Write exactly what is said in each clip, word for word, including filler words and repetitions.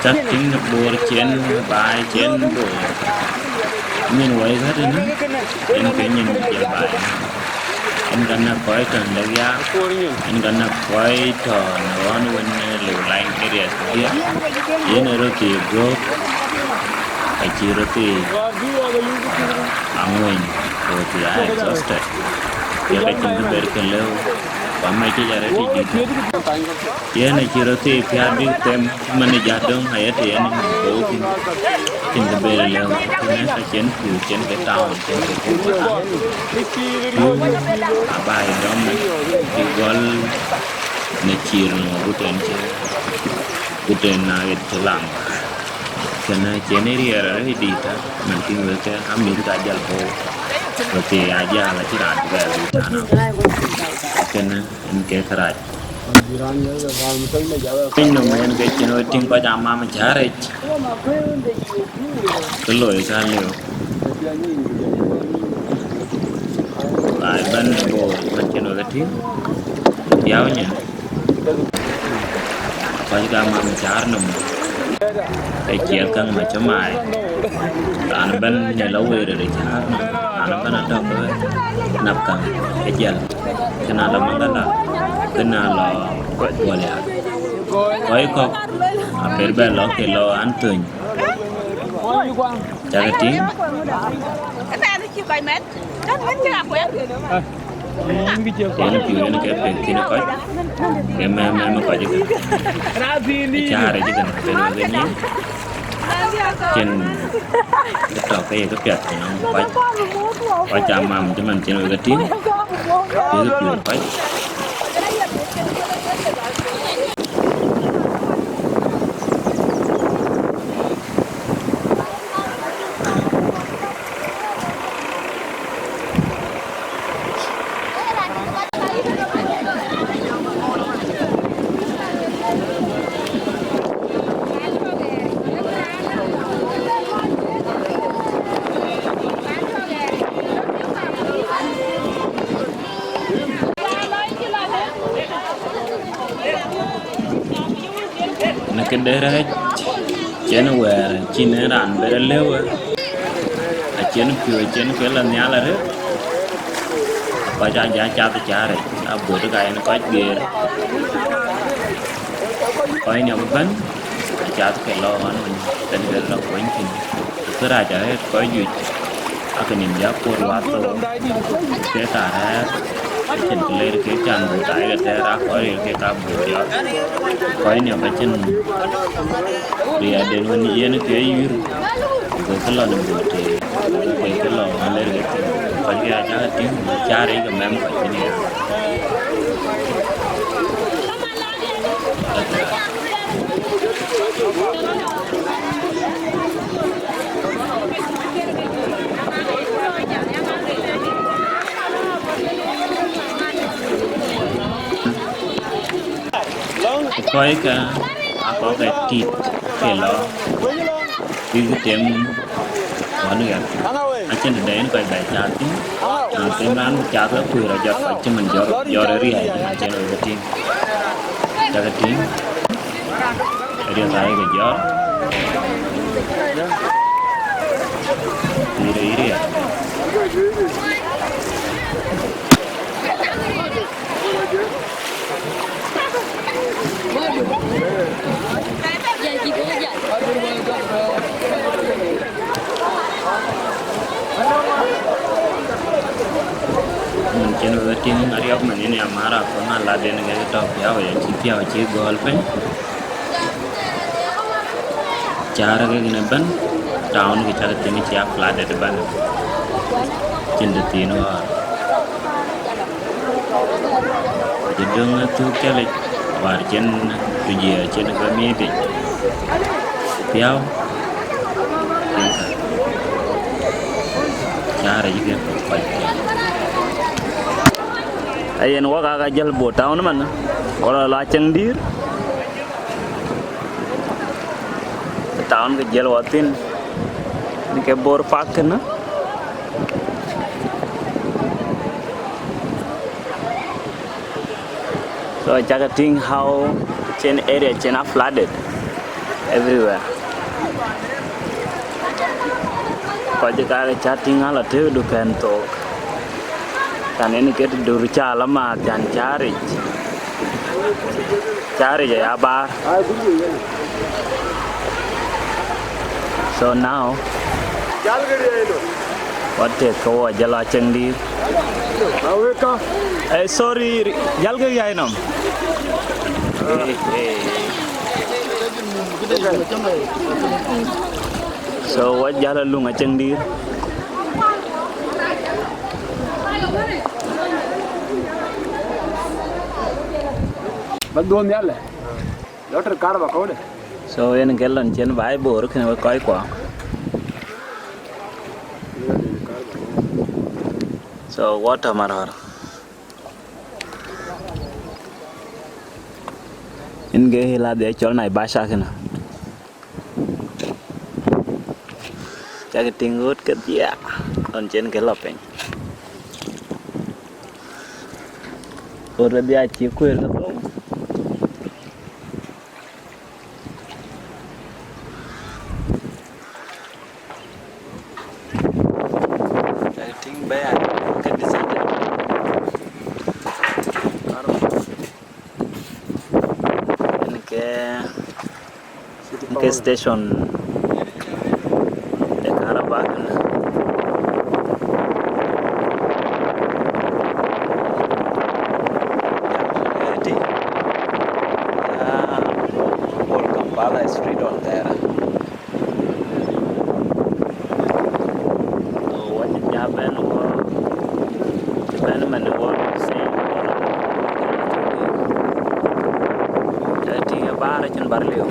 Cak tïŋ në Bor cen baai cen Bor. Nyin wai ɣät ënë, en ke nyin jël baai. En ka näk kɔc tɔ̈ në Lek Yak, en ka näk kɔc tɔ̈ në ɣɔn wën në Lek Lany area kedhie. Yen ë röt thii guɔ̈p, acï röt thii, ah, aŋuny, ku thii aa exhausted. Yak acïn kë ber ke lëu, ku amec yic arëët yic dït. Yen acï röt thii piäät bïk them, man ë jat döŋ aye të yen ë man thou thïn. Acïn kë ber lëu, kënë ka cïn pïu, cïn ke town, cïn ke pïu. Pïu aba ye dɔm, bï gɔl në cïïr nɔm agut en cï, agut en na ɣet cï lam. Kënë cïn ë riɛɛr arëët dït, man tïŋ wek ke amïth ka jal bɔ̈. Röt thii ajal acï raan bï bɛ luui tënë. Kënë en ke kërac. Piny nɔm en ke cïn we tïŋ kɔc amam cäär yic. Kë loi ka lëu. Baai bɛ̈n ë Bor man cïn we ke tïŋ. Piäu nyin. Kɔc ke amam cäär nɔm. Ke ciɛth käŋ macä maai. Raan ëbɛ̈n në la wëër ë cäär nɔm. Raan ëbɛ̈n atɔ̈ ke nap käŋ ke jiël. Kën aa lɔ Maŋgala, kën aa lɔ Boliak. Kɔc kɔ̈k aper bɛ lɔ ke lɔ an thöny. Cakë tïŋ. Yen pïu yen ke pek thïn kɔc, ke mɛ̈m mɛ̈m kɔc ëkë. Cäär ëcï kën ben wek ë nyin. Cïn kë tɔ̈ ke ye kë piath tënɔŋ kɔc. Kɔc amam cï man cïn wek ë tïŋ, ke kë piɔ̈ɔ̈th kɔc. Në këde rɛ̈ɛ̈c, cïn wɛ̈ɛ̈r, cïn en raan bɛ lëu, acïn piɔ̈u, acïn kë lɔ nhial arëët, kɔc aa jɔ cath cäär yic, aböt ka en kɔc geer. Kɔc niɔp ëbɛ̈n, acath ke lɔ ɣɔn wën, tën ke lɔ kuɔny thïn. Ku kërac arëët kɔc juëc, akë nïm jɔ kuɔt wath thou, kek aa rɛ̈ɛ̈r, acïn kë ler kek can buk aa yeke tɛ̈ɛ̈r, aa kɔc ril kek aa buk jɔt. Kɔc niɔp acïn riɛɛrden wën yen ke yïr, ku ke lɔ në buk tëë, ku ke lɔ wën ler kek thïn. Kɔc ke acakë tïŋ, cäär yic ke mɛ̈m kɔc thïn ya. Ku kɔckë aa kɔc ke tit ke lɔ, bïk them ɣɔn ɣɛn. Acïn tëde yen kɔc bɛ cath thïn, na them raan ku cath ke kuëër rɔt jɔt kɔc cï man jɔt, jɔt ë riäi, acïn wek ke tïŋ. Cakë tïŋ, riɛth ayeke jɔt, pïïr ë yï riɛt. Min cïn wek tïŋ ariɔp man yen ya mar akɔn alat en ke tɔ̈ piäu, ya cï piäu cï gɔ̈ɔ̈l piny. Cäär ke kën ëbɛ̈n, town ke cak tïŋ cï a flooded ëbɛ̈n. Cïn tëthiin ɣɔ̈ɔ̈r. Ku cï döŋ ë thuk cälic, wäär cïn tujiɛɛr cïn ke miëëth yic. Piäu, cïn ka. Cäär yic ke kɔc piɛth. Ayen wak aa ka jäl Bor town man, wala la cäŋ dïïr. Town ke jiël wɔ thïn, në ke Bor Park kënë. So, cakë tïŋ how cïn area cïn a flooded. Everywhere. Kɔc ë kake cä tïŋ ala tëëk dukɛn thook. Can en ke dur cä la maath can cä ric. Cä ric aya baar. So now, what take ke wɔ jɔl a ceŋ dïïr. Aweka. Eh, sorry, ri-, jal ke yai nom. Eh, eh. So, wɔ jal a luŋ a ceŋ dïïr. Ba dhuɔn nhial lɛ. Lɔ tër kar ba kɔ̈u de. So, yen ke lɔn cien ba ë bor kënë wek kɔc kuɔ. So, wɔ tɔ̈ marɔ̈ɔ̈r. Yen ke hil adhie cɔl Naivasha kënë. Cak tïŋ ɣööt kedhie, lɔn cien ke lɔ piny. Ɣööt kedhie acï kuëër ke thou. Cak tïŋ bɛ̈ɛ̈r ke deserted. Yen ke, yen ke station de karaba kënë. Ëtï, ya, Old Kampala Street on there. So, wɔ cï ja bɛ̈n wɔ, cï bɛ̈n man wɔ Saint Paul. Cak tïŋ ë baar acïn bar liu.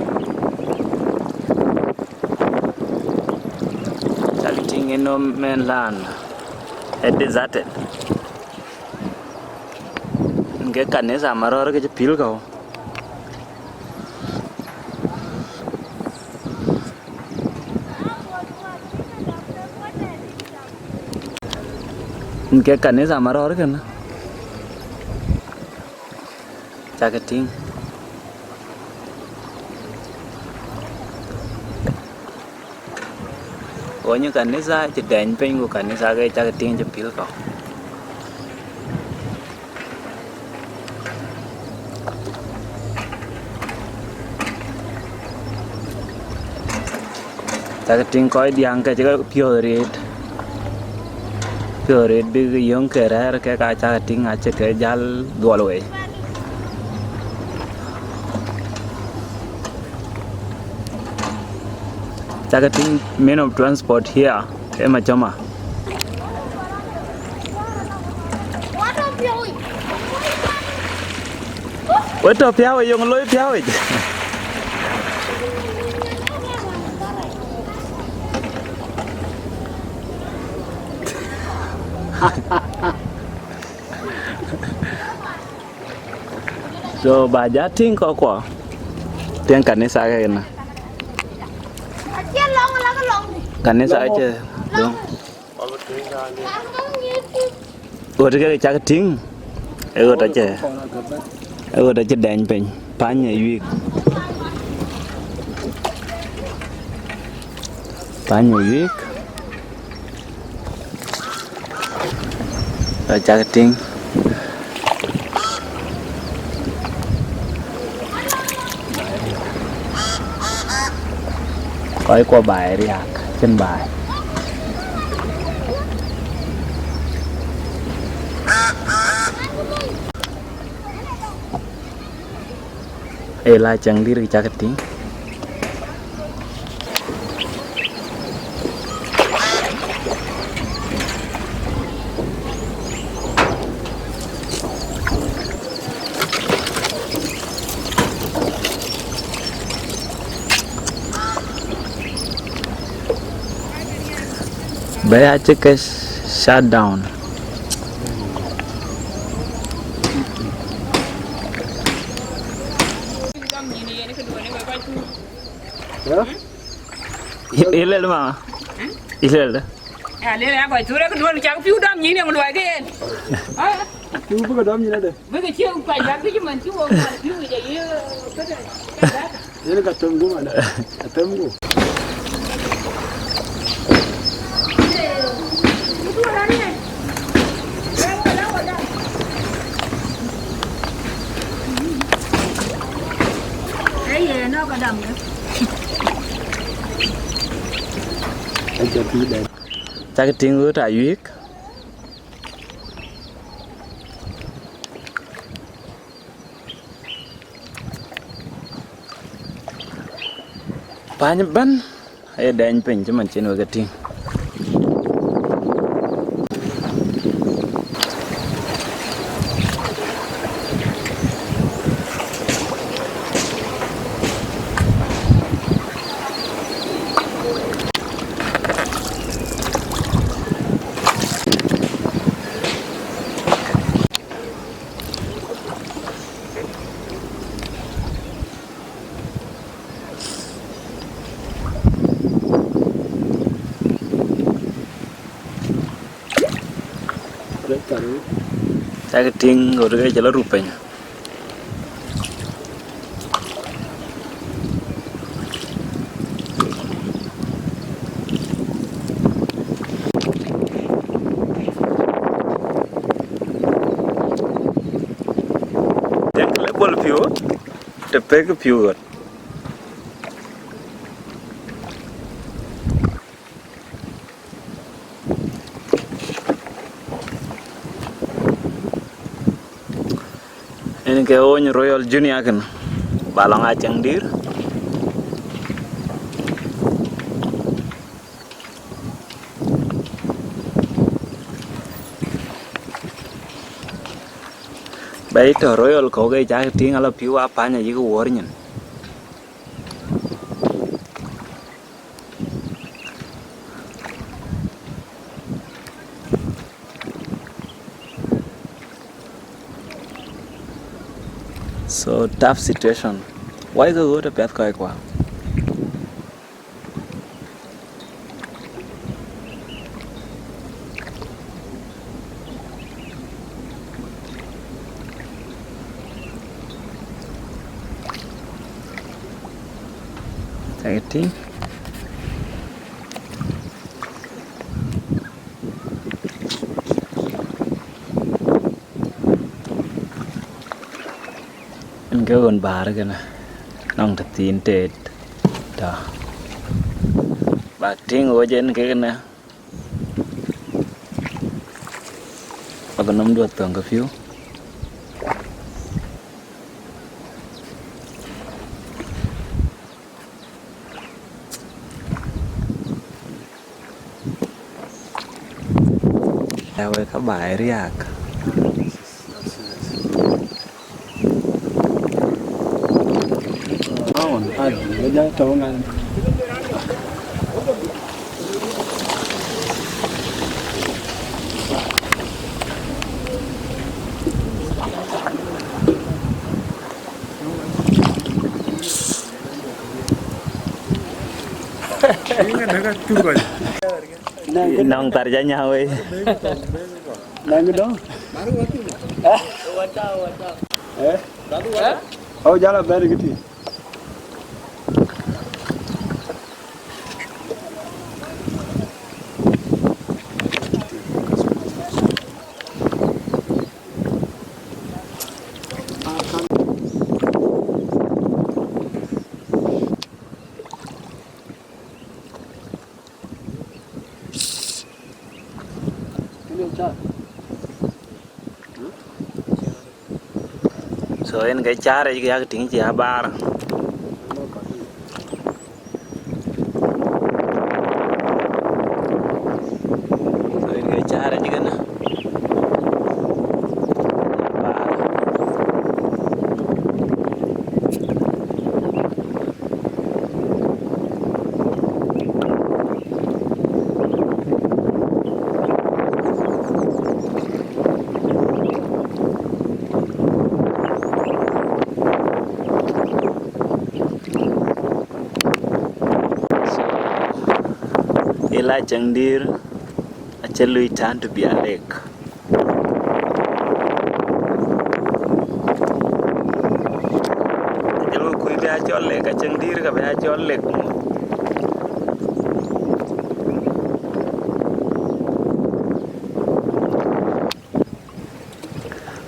Cak tïŋ ë no man land, ë deserted. Ke kanitha marɔ̈ɔ̈r ke cï pïl kɔ̈u. Ke kanitha marɔ̈ɔ̈r kënë. Cak tïŋ. Wɔ nyï kanitha cï dɛny piny, ku kanitha ke cak tïŋ cï pïl kɔ̈u. Cak tïŋ kɔc diäŋ ke cï ke piɔ̈ɔ̈th rëët. Piɔ̈ɔ̈th rëët bïk yöŋ ke rɛ̈ɛ̈r kek aa cak tïŋ acï ke jäl dhuɔl wei. Cak tïŋ mean of transport here, ë macɔma. Wek tɔ̈ piäu ë yöŋ loi piäu yic. So, ba ja tïŋ kɔckuɔ, tïŋ kanitha ke ënë. Kanitha acï döŋ. Ɣöt ke cak tïŋ, ë ɣöt acï, ë ɣöt acï dɛny piny, pany ë yuik. Pany ë yuik. Ɣöt cak tïŋ. Kɔckuɔ baai riääk, cïn baai. Ë la cäŋ dït cak tïŋ. Bɛ̈ɛ̈i acï ke shut down. Ilel mama. Ilel de. Alel ya kɔc thurë ke duɔ̈n cak piu dɔm nyïn yɔŋ luɔi ke yen. Piu bï ke dɔm nyïn ade. Bï ke ciu kɔc bäk bï cï man cï wok man piu yic aye këde. Yen ka them gup, ana. Ka them gup. Aye, no, ka dam de. Aja pïïr dɛn. Cak tïŋ ɣöt ayuik. Pany ëbɛ̈n aye dɛny piny cï man cïn wek e tïŋ. Cak tïŋ ɣöt ke cï lɔ rup piny. Tëk level piu, të pek piu ɣöt. Yen ke wony Royal Junior kënë, ba lɔ ŋa cäŋ dïïr. Ba yï tɔ̈ Royal kɔ̈u ke cak tïŋ ala piu apany ayïk wuɔ̈r nyin. So tough situation. Why ke ɣööt apiɛth kɔc kua? Cak tïŋ. Yen ke ɣön bäär kënë, nɔŋ tëthiin teet tɔ̈. Bak tïŋ ɣööc yen ke kënë. Abï nɔm duɔth thöŋ ke piu. Ë wek ka baai riääk. Awan, adu, wek jal tɔ̈u ŋan. Nɔŋ thar ca nyaŋ wei. Nɔŋ dɔŋ. Eh? Oh, jala bɛ̈n kiti. So yen ke caar yic ke yak tïŋ cï abaar. So yen ke caar yic kënë. So, ë la cäŋ dïïr, acï lui turn to be a lake. Ajël wek kuc bï Acɔl lek, ka cieŋ dïïr ka bï acɔl lek.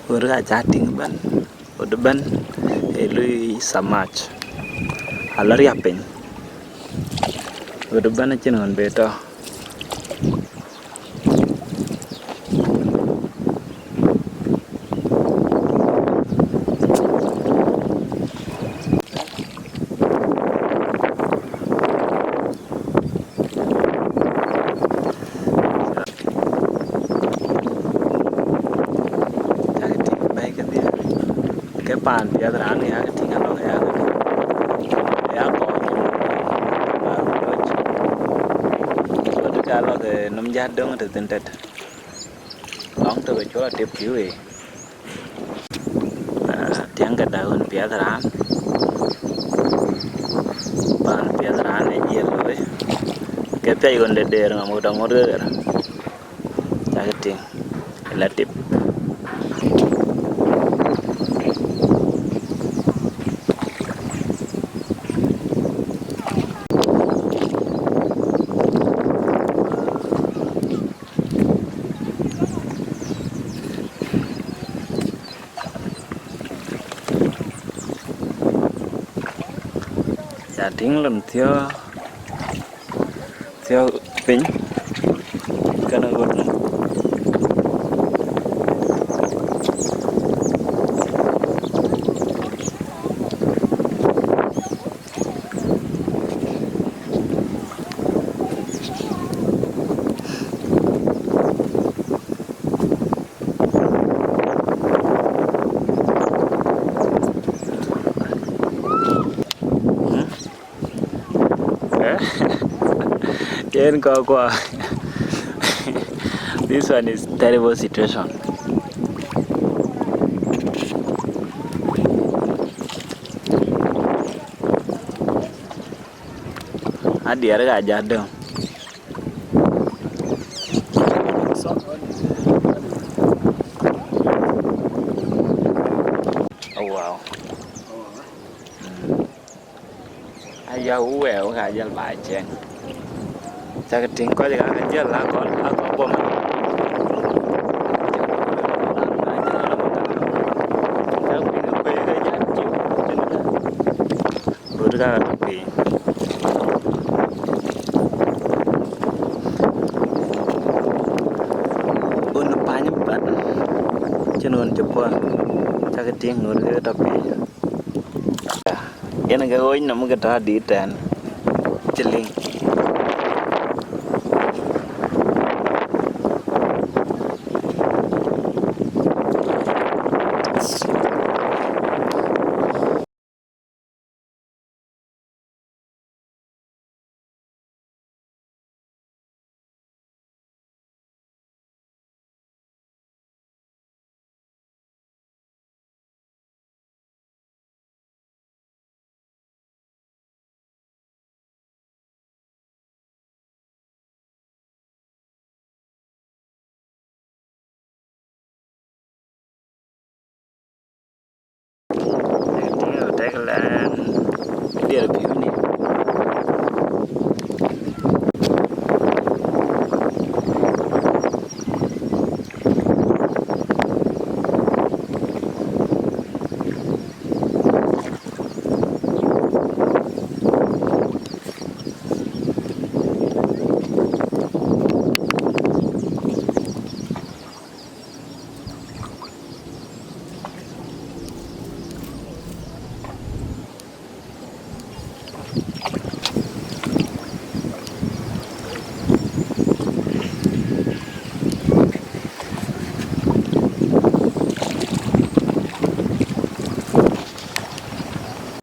Ɣöt ka ca tïŋ ëbɛ̈n, ɣöt ëbɛ̈n ë lui thamach, ala riäp piny. Ɣöt ëbɛ̈n acïn ɣön bï tɔ̈. Cakë tïŋ bɛ̈ɛ̈i kedhie, ke paan piɛth raan ë yakë tïŋ alɔŋ ë yakë tïŋ, ë ya kɔɔr, ë ya kɔɔr. Ɣöt ka lɔ ke nɔm jat döŋ tëthin tët, lɔŋ tök ë cɔl atip kï wei. Ah, tiɛŋkë da ɣön piɛth raan, paan piɛth raan ë jiël looi, ke piac ɣön de deer ŋa ŋot aŋot ke ɣer, cakë tïŋ, la tip. Ya tïŋ lon thiɔ̈k, thiɔ̈k piny, kënë ɣöt nɔm. Yen kɔkua. This one is terrible situation. Adiɛɛr ka jat döŋ. Oh, wow. Mm. Aya, wek ka jël ba cieŋ. Cakë tïŋ kɔc ka jël la kɔn, la kɔn bom. Cakë tïŋ kɔc ka jël cieŋ. Ɣöt ka tɔ̈ piny. Ɣön pany bän, cïn ɣön cï puɔ̈l, cakë tïŋ ɣöt ke tɔ̈ piny. Yen ke ɣööc nɔm ke tɔ̈ adït tɛ̈n, cï liŋ. Tek lɛn, diɛl piu ni.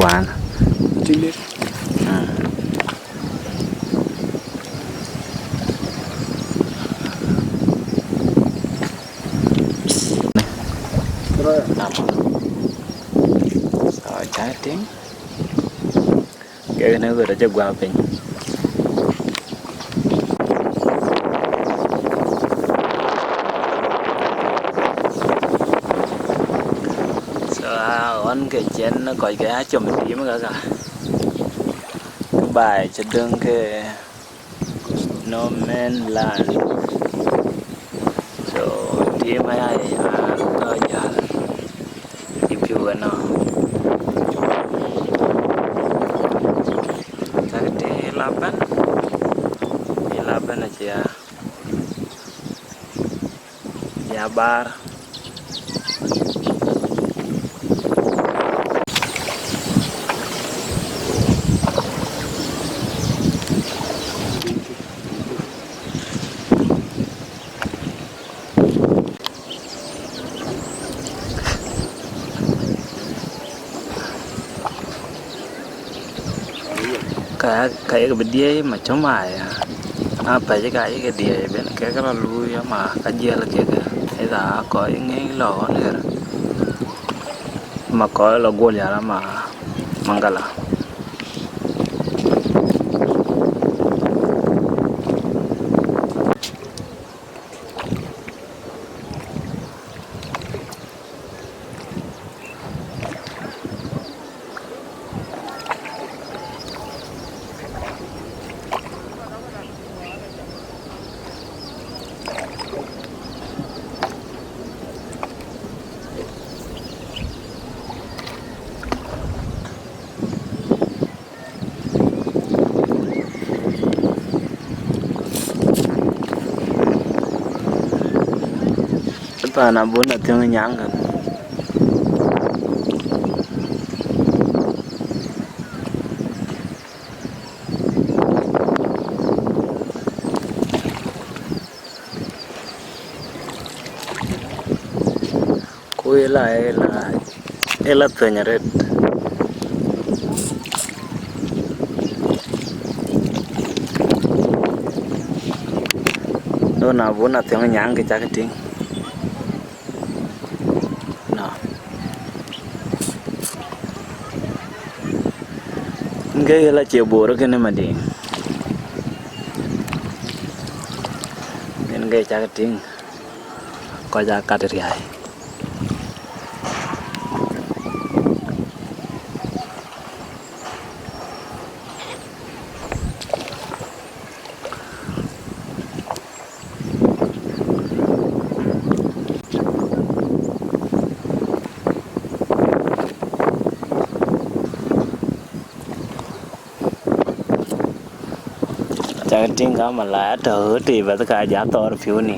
Wan. Tinde. Mm. Apo. So, chatting. Kek në ɣöt acï guɔ piny. So, a ɣɔn ke cïn kɔc ke acom tim kaka. Baai cï döŋ ke no man land. So, tim aya ya tɔ jäl. Yï piu ënɔ. Cak tim ë la bɛ̈n. Ë la bɛ̈n acï ya. Ya bar. Ka, ka yek bï diëëi macöm aya, na pɛ̈c ka yek diëëi ben kek rɔ luui ama ka jiël kek, either akɔc ŋic lɔ ɣɔn ɣer, ma kɔc lɔ guöl yal ama Mangala. Pan abun athiöŋ nyaŋ kën. Ku ë la, ë la, ë la thuëny arëët. Don abun athiöŋ nyaŋ kë cak tïŋ. No. Ŋke yela cie bor kënë madï. Yen ke cak tïŋ. Kɔc aa kat riäi. Cak tïŋ ka malaya tɔ̈ ɣöt tei bäth ka ja thɔɔr piu ni.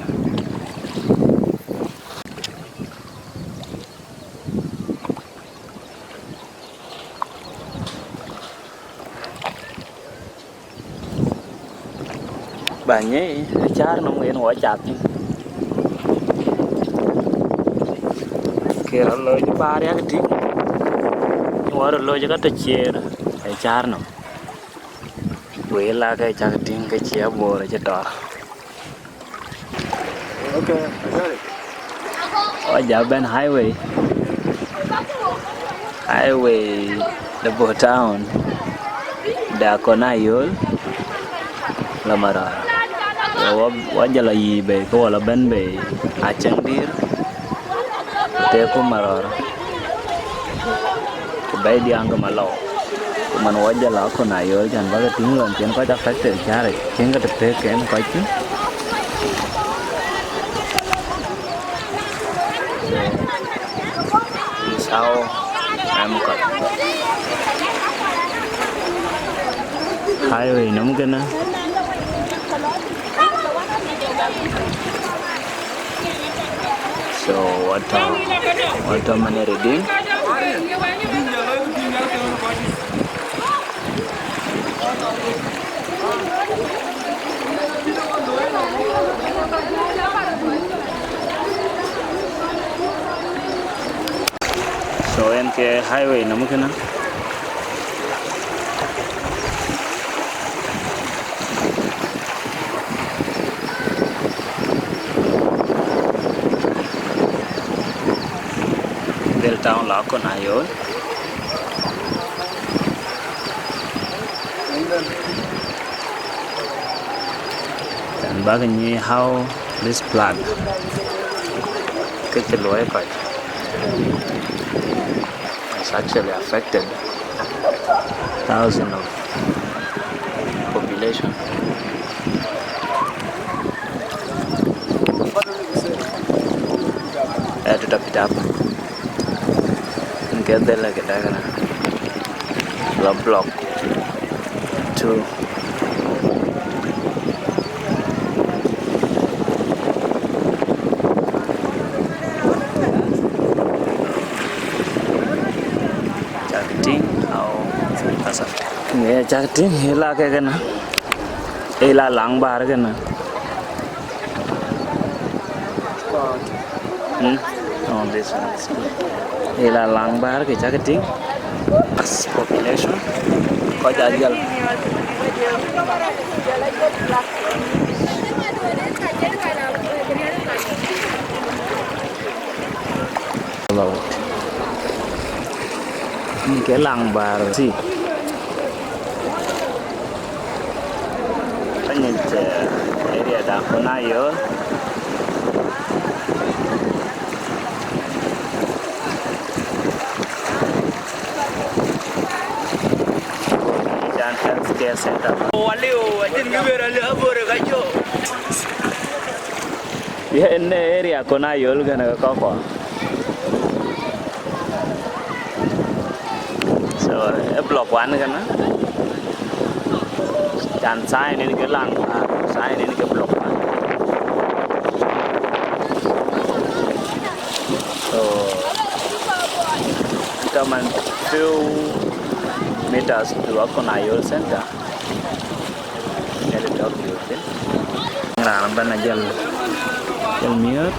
Bäny ë cäär nɔm yen wɔ cath thïn. Ke rɔ loc baar yak tïŋ, wɔ rɔ loc ka tɔ ciëër ë cäär nɔm. Wëi la ke cak tïŋ ke cie aboor acï tɔɔr. Okay, I got it. Wɔ ja bɛ̈n highway. Highway de Bor Town, de Akon Ayol, la Marɔ̈ɔ̈r. Wɔ, wɔ, wɔ jɔl a yï bei, ke wɔ la bɛ̈n bei Acäŋdïr, ku tëëku Marɔ̈ɔ̈r. Ku bɛ̈i diaŋ ke Malɔu. Ku man wɔ jɔl a Akon Ayol, cän bäk ke tïŋ lɔn cïn kɔc affected cäär, cïn ke të pek ken kɔc kï. Is how I'm got highway nɔm kënë. So what, uh, what, uh, many redeem? So yen ke highway nɔm kënë. Dhil town la Akon Ayol. Cän bäk nyic how this flood ke cï luɔi kɔc has actually affected thousands of Population. Eh, tuta pitap. Nke dhël ke dak na. Lɔ block two. Cak tïŋ au asa. Ye cak tïŋ, ë la ke kënë. Ë la laŋ bäär kënë. Hmm? Oh, this one is good. Ë la laŋ bäär ke cak tïŋ. As population. Kɔc ajal. Lord. Ni ke laŋ bäär ti. Anyic, eh, area da Konayol. Jan Health Care Center. Waliu, ajin gibera le abore gajo. Ye ne area Konayol gana ka kwa. So, e block one kënë. Can sign in ke laŋ, ah, sign in ke block one. So, come and few meters to Akonayol Center. Raan bɛ̈n ajäl, jël miööt.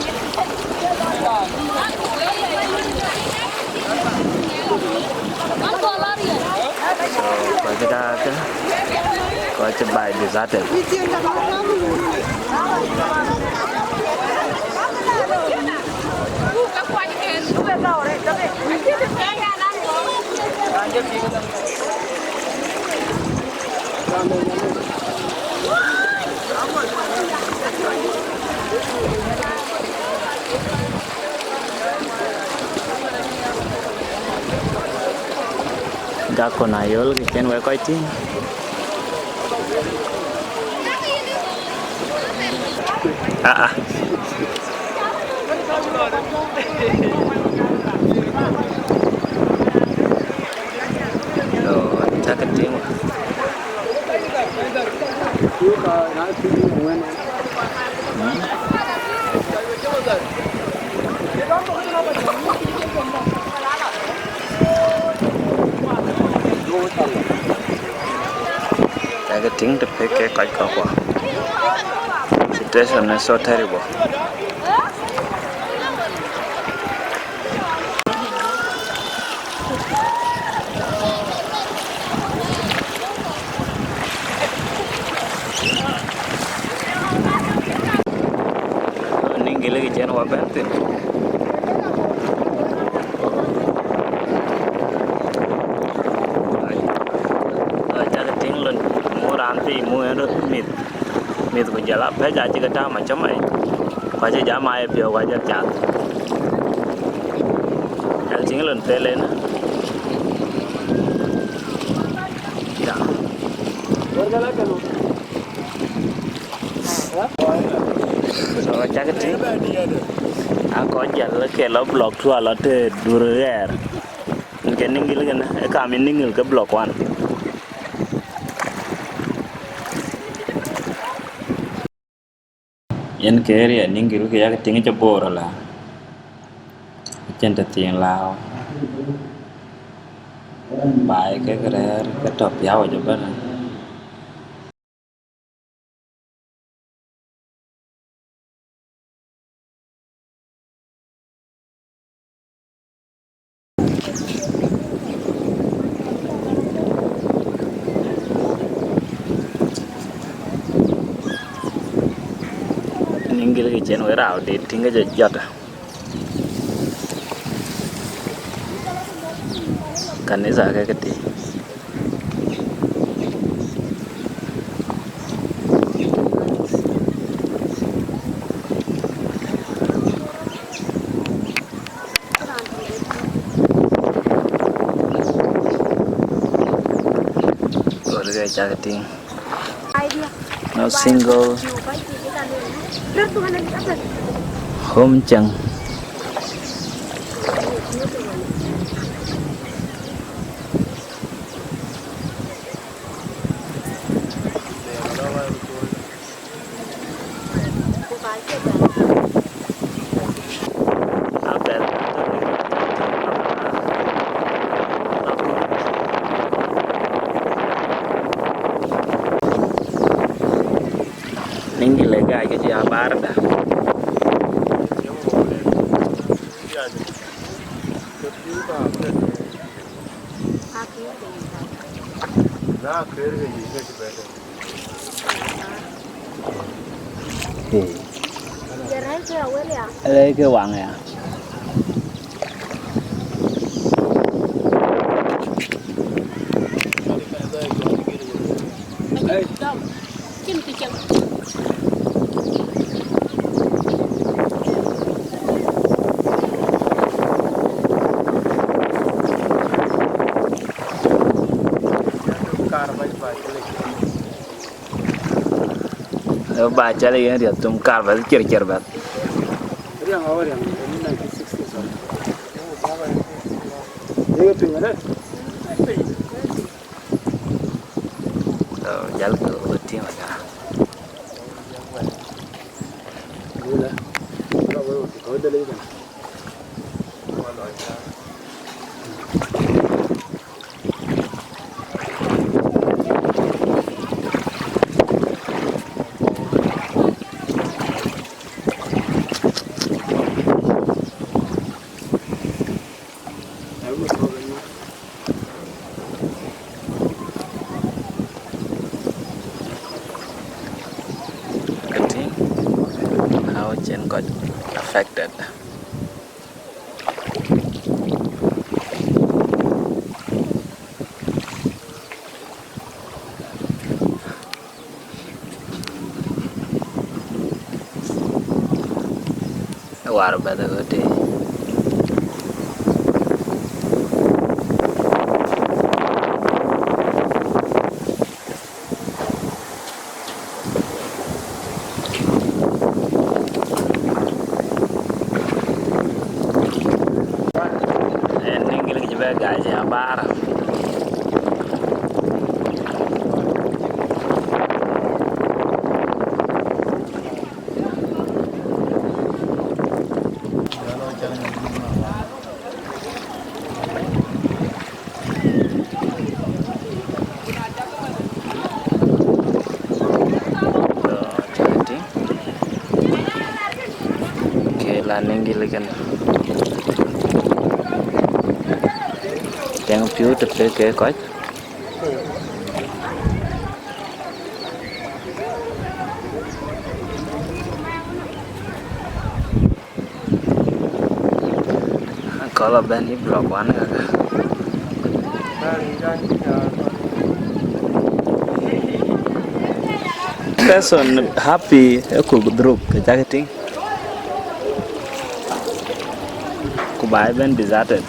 So, kɔc cï daakë, kɔc cï baai deserted. Gak Konayol ke cïn wek kɔc tïŋ. Ah, ah. Yo, cakë tïŋ. Cakë tïŋ të pek ke kɔc kɔ̈k kuɔ. Situation is so terrible. Ningil ke cïn wɔ bɛ̈n thïn. Cakë tïŋ lon, mu raan thii, mu en röt mïth. Mïth ku jɔl a pɛ̈c acï ke tääu macam ai. Ku acï jam ai piɔ̈u, ku acï cath. Cakë tïŋ lon thel en. Ya. So, cakë tïŋ. Akɔc jäl ke lɔ block two alɔ të dur ɣɛɛr. Ke Ningil kënë, ë kam ë Ningil ke block one. Yen ke area Ningil ke yak tïŋ cï bor ala. Acïn të thiin lääu. Baai kek rɛ̈ɛ̈r ke tɔ̈ piäu acï bɛ̈n. Ningil ke cïn wek rau dit tïŋ ke jɔ jɔt. Kanitha ke këtï. Kɔɔr ke cak tïŋ. No single home chang. Ningile ga ke ya barda. Aleke waŋ ya. Ba cɔl yen riɛth tum kar bɛth, cir cir bɛth. Riɛŋ awä riɛŋ, nineteen sixty something. Yeke piŋ ënë. So, jal ke wä tiŋ aka. Gula. Ka wä wä ka wä dele kana. Getting how can got affected. War bɛ̈th ë ɣöt tëë. Ënë ŋic kë cï bɛ gäi cï abaar. Ke la ningil kën. Tɛŋ piu të pek ke kɔc. Kɔl abɛ̈n yï block wan kaka. Person happy ë ku dhuruk ke cak tïŋ. Ku ba ëbɛ̈n deserted.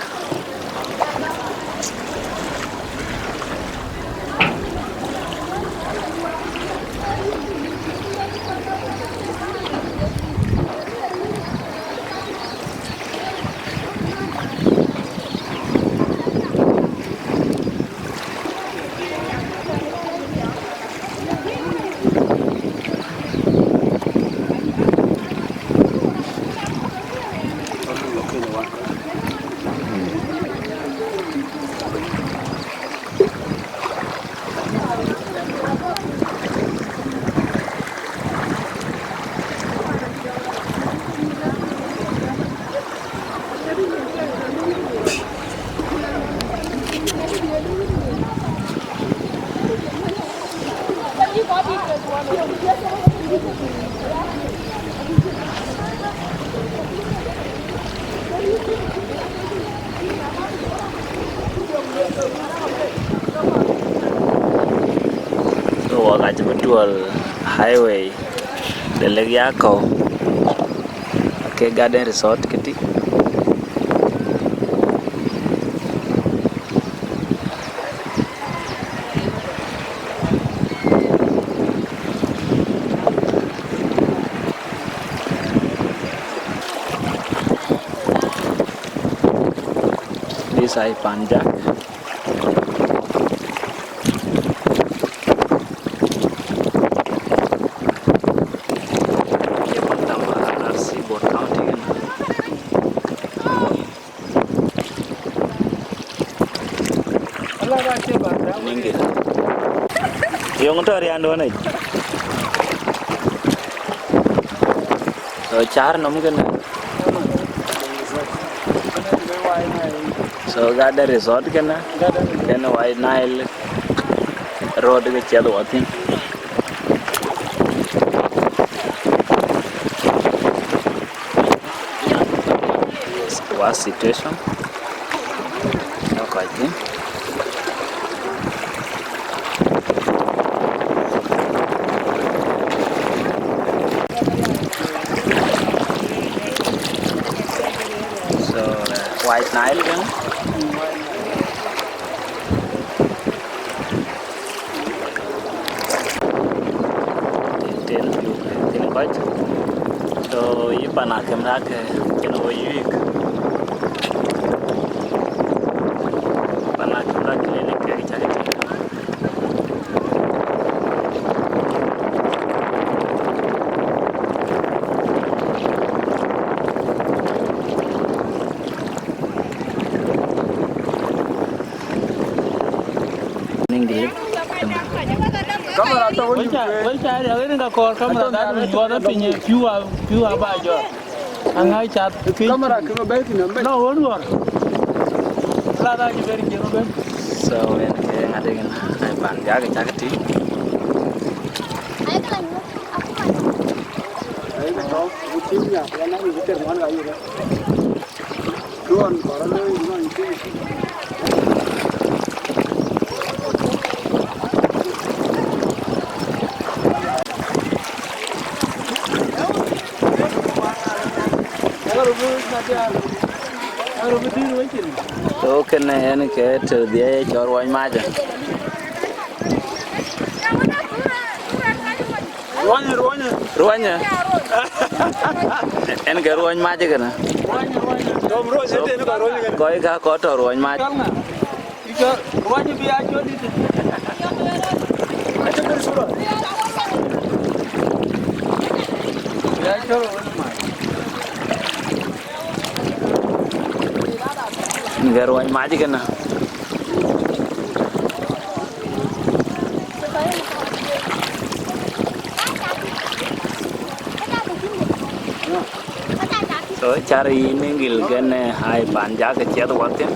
Wok acï bï tuɔl highway de Lake Yakau ke Garden Resort këtï. Sai Panjak. Ye pantam R C Bor County kënë. Ningil. Yöŋ tɔ̈ rianduɔ̈n yic. So, cäär nɔm kënë. So, gat de resort kënë, kënë White Nile Road ke ciɛth wɔ thïn. Worst situation. Ë kɔc thïn. So, uh, White Nile kënë. Tin, tin kɔc. So, yï pan akëm rak, eh, cïn wɔ yuik. Pan akëm rak clinic kek cak tïŋ. Ningil. Kamera tɔ̈ wën. Wek ca, wek ca, ya rin ka kɔɔr kamera gat wun yuɔɔth piny, piu a, piu a ba jɔt. Aŋa cath piny. Kamera kï bɛ bɛ̈i thïn, bɛ̈i. No, wun yuɔr. La da ji ber jeng ben. So, en ke ŋat en, ai pan jak cak tïŋ. Ai tɔ̈, wun tim nya, ya na ni ter man ga yore. So kënë en ke tëdhie cɔl ruɔny mac. Ruɔnyë, ruɔnyë. Ruɔnyë. En ke ruɔny mac kënë. Ruɔnyë, ruɔnyë. Tom ruɔnyë, so, tënë ka ruɔnyë kënë. Kɔc ka kɔc tɔ̈ ruɔny mac. Cɔl ŋa? Ika ruɔnyë bï a cɔl dit. Aca bï sura. Bï a cɔl ruɔnyë mac. En ke ruɔny mac kënë. So, cär yï Ningil kënë, ai pan jak ke ciɛth wɔ thïn.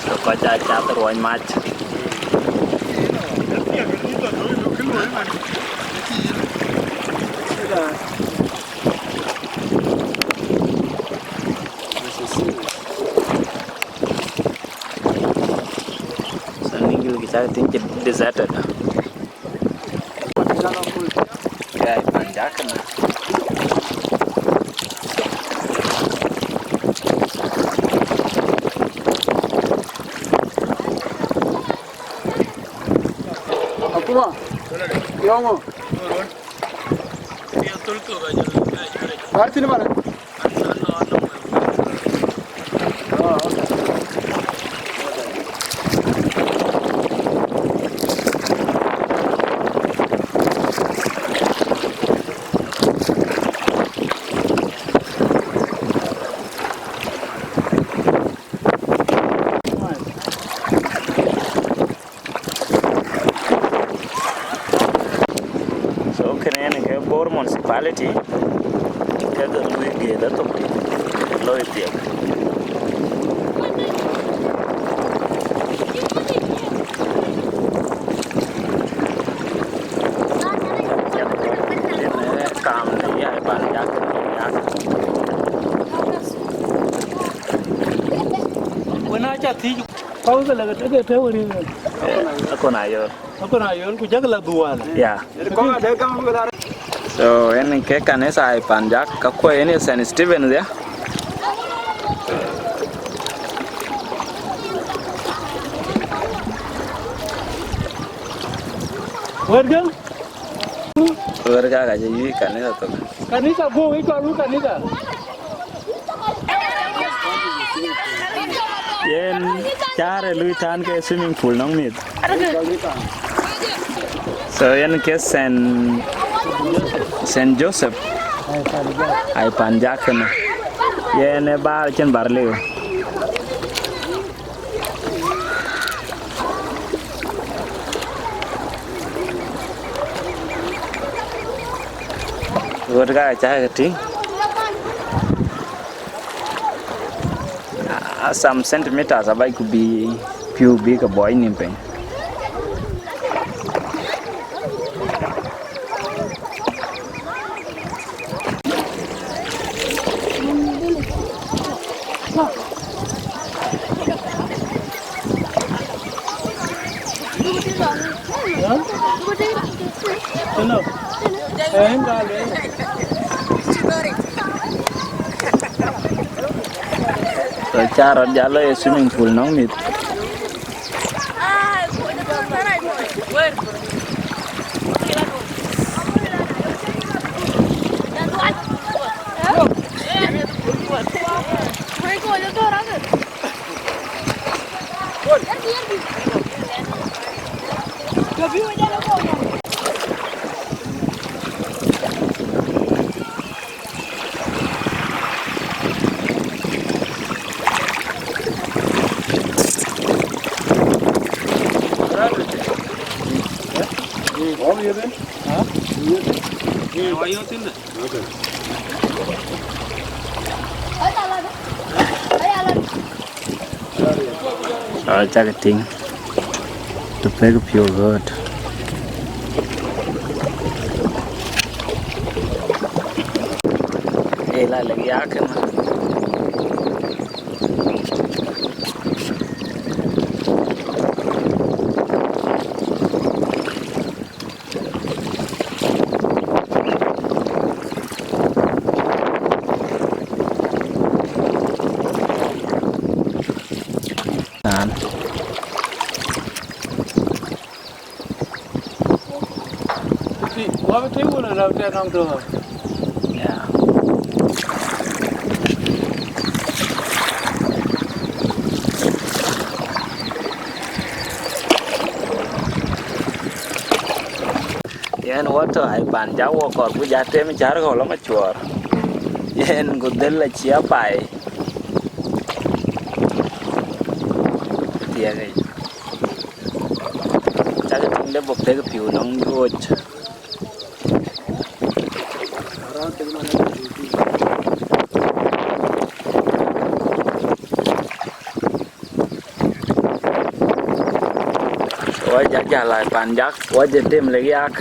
So, kɔc aa cath ruɔny mac. So, Ningil kë cak tïŋ cï deserted. Guys, man, jacket na. Akuma. Yongo. Artin mana. So kënë en ke Bor Municipality, ke ke lui gëëth athok, loi thiek. Kaam në ya ban yak, yak. Wën aca thiëc. Kɔ̈u ke lëk ke tëë wëri. Akon Ayol. Akon Ayol, ku jɔkï la dhual. Yeah. So, en ke kanitha ë Panjak, ka kuɔ̈i en ye Saint Stephen ya. Wɛ̈t gäŋ? Wër ka ka cï yï kanitha thok. Kanitha guɔ, wïc kɔn wïc kanitha. Yen cäär ë lui tän ke swimming pool nɔŋ mïth. So yen ke Saint, Saint Joseph, ai pan jak kënë. Yen ë baar cïn bar liu. Ɣöt ka cä ke tïŋ. A some centimeters abac ku bï pïu bï ke bɔɔc nïm piny. Ënɔ. Ë, ënɔ. So, cä rɔt jal lɔ ye swimming pool nɔŋ mïth. Aa, cak tïŋ. Të pek piɔ̈u ɣööt. Ee, la lek yak ëmën. Naan. Ti, wa bï tïŋ wun rɛ̈u tɛ̈ nɔŋ tɔ̈. Ya. Yen wɔ tɔ̈ ai pan jak wɔ kɔɔr ku ja tem cär kɔ̈u lɔ macuɔɔr. Yen ku dhël acie apai. Thiëëk yic. Cak tïŋ de bɔk tek piu nɔŋ duööc. Wɔ jak jal ai pan jak, wɔ je tem lek yak.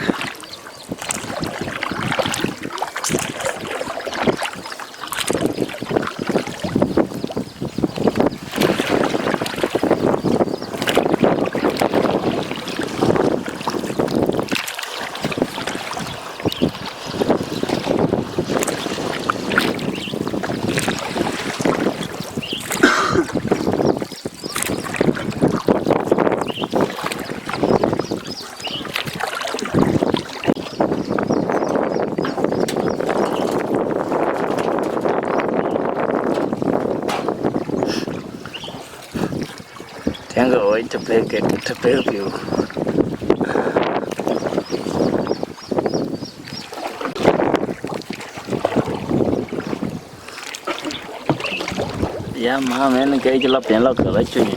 Tiɛŋkë ɣööc të pek kek, të pek piu. Ya, mam, en ke cï lɔ piɛn lɔ ke bä cuny.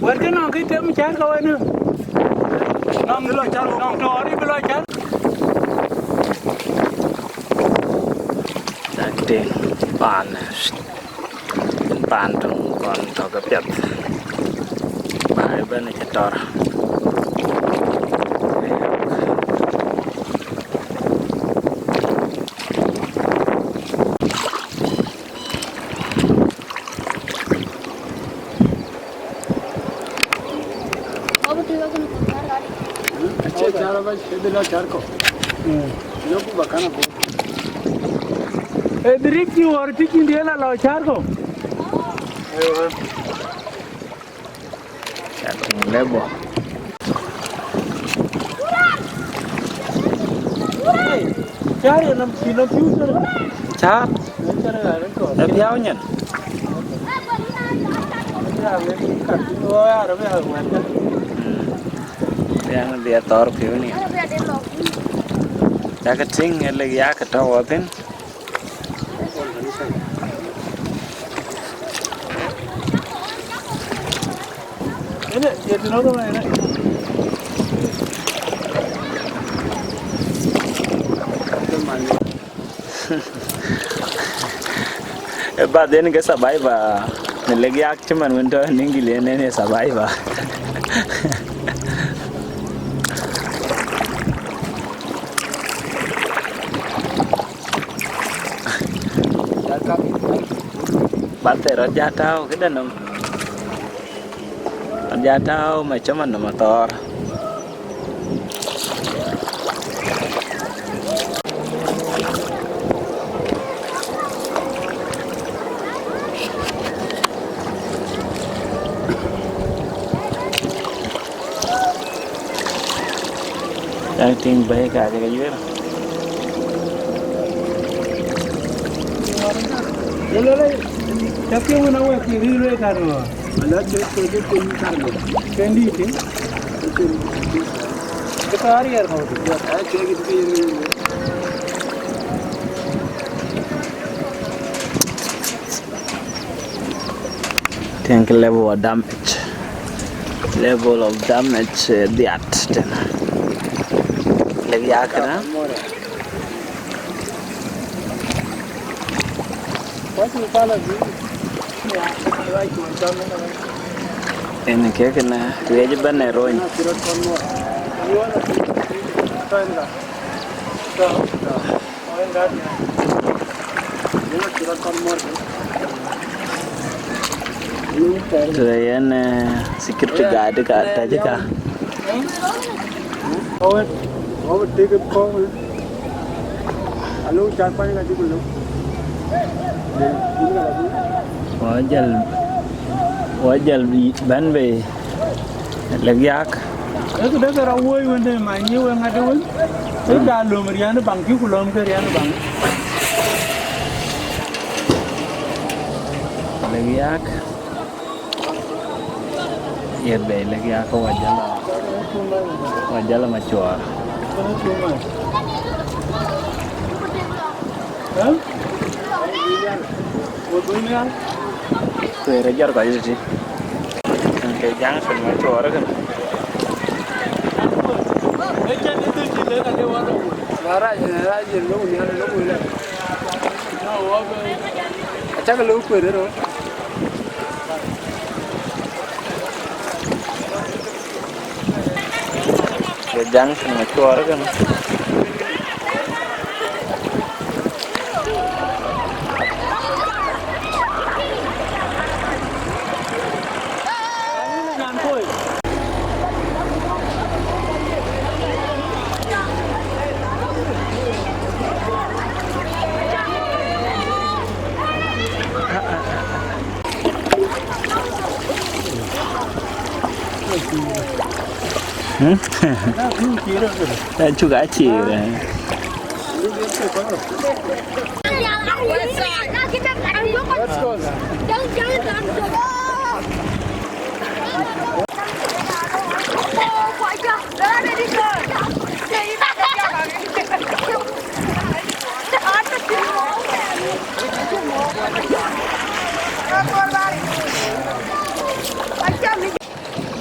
Wɛ̈t kë nɔŋ kë tem cär ke wën. Nɔŋ, nɔŋ tɔɔr bï lɔ cär. Cak tïŋ. Paan, paan töŋ kɔn tɔ̈ ke piɛth. Baai ëbɛ̈n acï tɔr. Acie cäär abac, ë dhil lɔ cäär kɔ̈k. Yok ku ba kan abɔ̈. Ë dhirik cï ɣɔr tïc yïn diël alɔ cäär kɔ̈k. Cäär kɔ̈k lëbɔ. Cäär ë nɔm, cï nɔm piu cäär. Cäär? Ë cäär ë raan ë kɔ̈k. Ë piau nyin. Biɛn bï athɔɔr piu ni. Cakë tïŋ ë lek yak tɔ̈ wɔ thïn. Ë bath en ke survivor në lek yak cïmën wën tɔ̈ në English en en ë survivor. Bath thɛɛr rɔt ja tääu këde nɔm. Rɔt ja tääu macämä nɔm athɔɔr. Yak tïŋ bɛ̈i ka cï ke yuëër. Cä piŋ wën awek kï rïïr wek kan ŋö? Ala cek cek cek cek kan ŋö? Ken dïït tïŋ? Cek cek cek. Kë tɔ̈ ariɛɛr kɔ̈u tïŋ. Ya, ala cek cek cek cek. Tiɛŋkë level of damage. Level of damage, eh, dhiat tënë. Lek ya kënë. En kek kënë, riëc ëbɛ̈n ë rony. Të yen, eh, security guard ka tɛ̈c ka. Wajal, wajal bɛ̈n bei. Lek yak. Ee këdë ke rɔt wööc wën të ma nyi wek ŋäth wën. Ee ja löm riɛn baŋ cï ku löm ke riɛn baŋ. Lek yak. Ye bei lek yak wajala. Wajala macuɔɔr. Huh? Kueer ë jɔt kɔc tëtï. Ke junction macuɔɔr kënë. Acäkë lëu kueer ë röt. Ke junction macuɔɔr kënë. Hmm? Acuk acir, eh.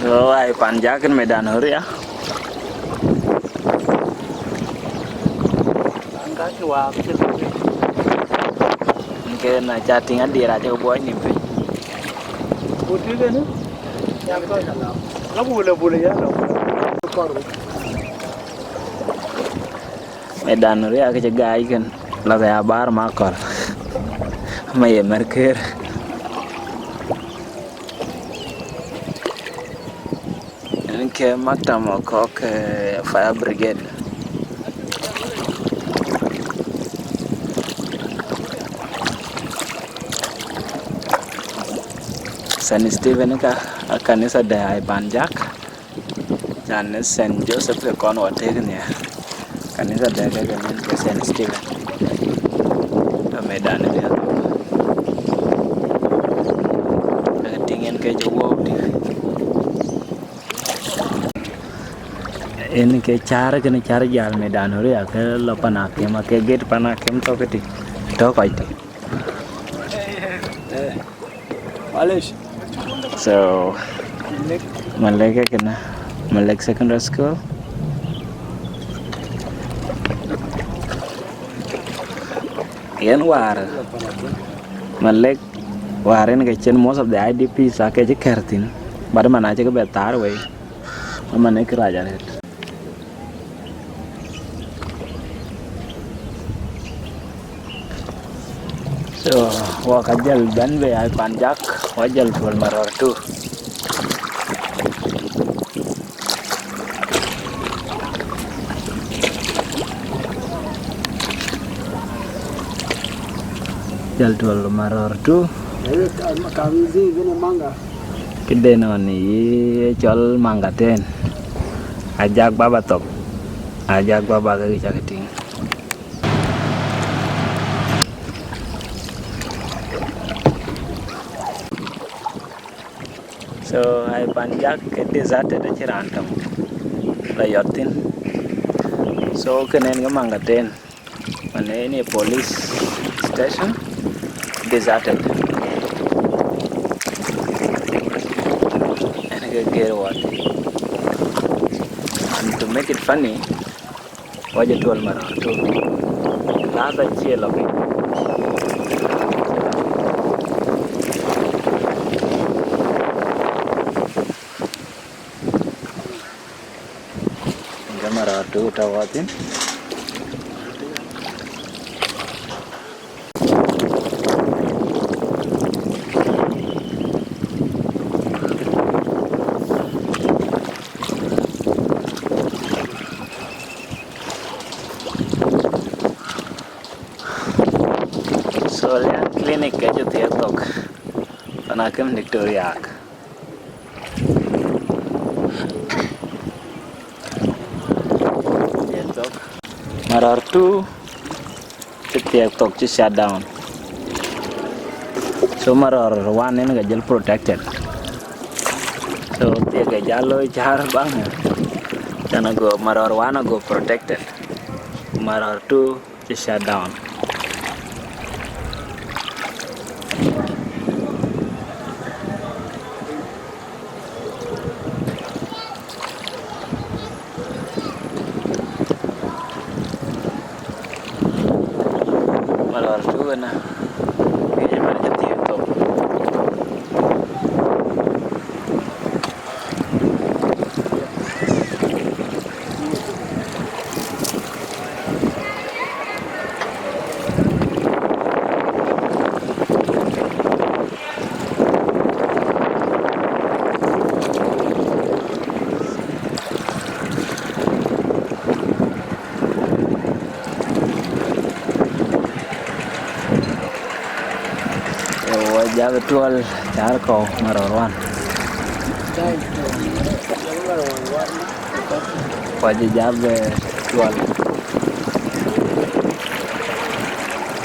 Wai pan jakën medan huria. An ka cï waak cï lëu. Ke na ca tïŋ adiɛɛr acï ke buɔɔc nïm piny. Ku tïŋ kënë, ya kɔc ala. La bule bule ya la. Kɔr. Medan ria ke cï gaai kën, la ke ya baar ma kɔl. Ma ye mɛr këër. Yen ke maktam ë kɔ̈k, eh, fire brigade. Saint Stephen ka, a kanitha de ai Panjak. Can ë Saint Joseph ke kɔn wɔ tëëk nhiaar. Kanitha de ke ke nin ke Saint Stephen. Ë medan ë diäk. Ke tïŋ en ke jɔ wɔ tïŋ. En ke cäär, kënë cäär jäl medan ë ria ke lɔ Panakem, ake gate Panakem tɔ̈ ke tï, tɔ̈ kɔc tï. Malish. So, Malek kënë, Malek Secondary School. Yen wäär, Malek wäär en ke cïn most of the I D Ps ake cï kɛ̈r thïn, but man acï ke bɛ thaar wei, man ë kërac arëët. So, wɔ ka jäl bɛ̈n bei ai Panjak, wɔ jäl tuɔl Marɔɔr tu. Jäl tuɔl Marɔɔr tu. Ayo, kam, kam zi bene manga. Këde nɔn ye cɔl manga ten. Ajak baba thok. Ajak baba ke cak tïŋ. So, ai Panjak ke deserted, acï raan tɔŋ la yɔt thïn. So, kënë en ke manga ten. Man en ye police station, deserted. En ke gɛɛr wɔ. And to make it funny, wɔ jɔ tuɔl Marɔɔr tu. Ladha cie lɔ piny. Ke Marɔɔr tu tɔ̈ wɔ thïn. So, Lian Clinic ke cï thiëëk thok, Panakem Victoria. Thiëëk thok. Marɔɔr tu cï thiëëk thok, cï shut down. So Marɔɔr one en ke jël protected. So thiëëk ke jal looi cäär baŋ. Can ago Marɔɔr one ago protected. Marɔɔr tu cï shut down. Marɔɔr tu ëna, ŋic man cï thiëëk thok. Wɔ jabë tuɔl cäär kɔ̈u Marɔɔr one. Wɔ jabë tuɔl.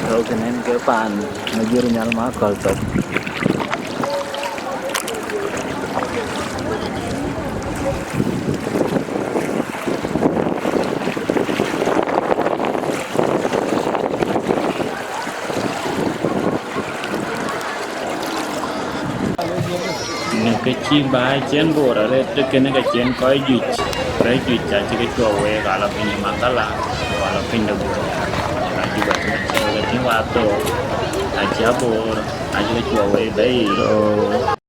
Röökë nɛn ke paan Majur Nyal Makɔl thok. Në kë cï baai cïn Bor arëët, të kënë ke cïn kɔc juëc, rɛ̈c juëc acï ke cuɔp week, ala piny ë Mandala, ku ala piny de Bor. Ka Juba tïŋ acï ke tïŋ waak thook. Acie Bor, acï ke cuɔp wei bɛ̈i. Oh.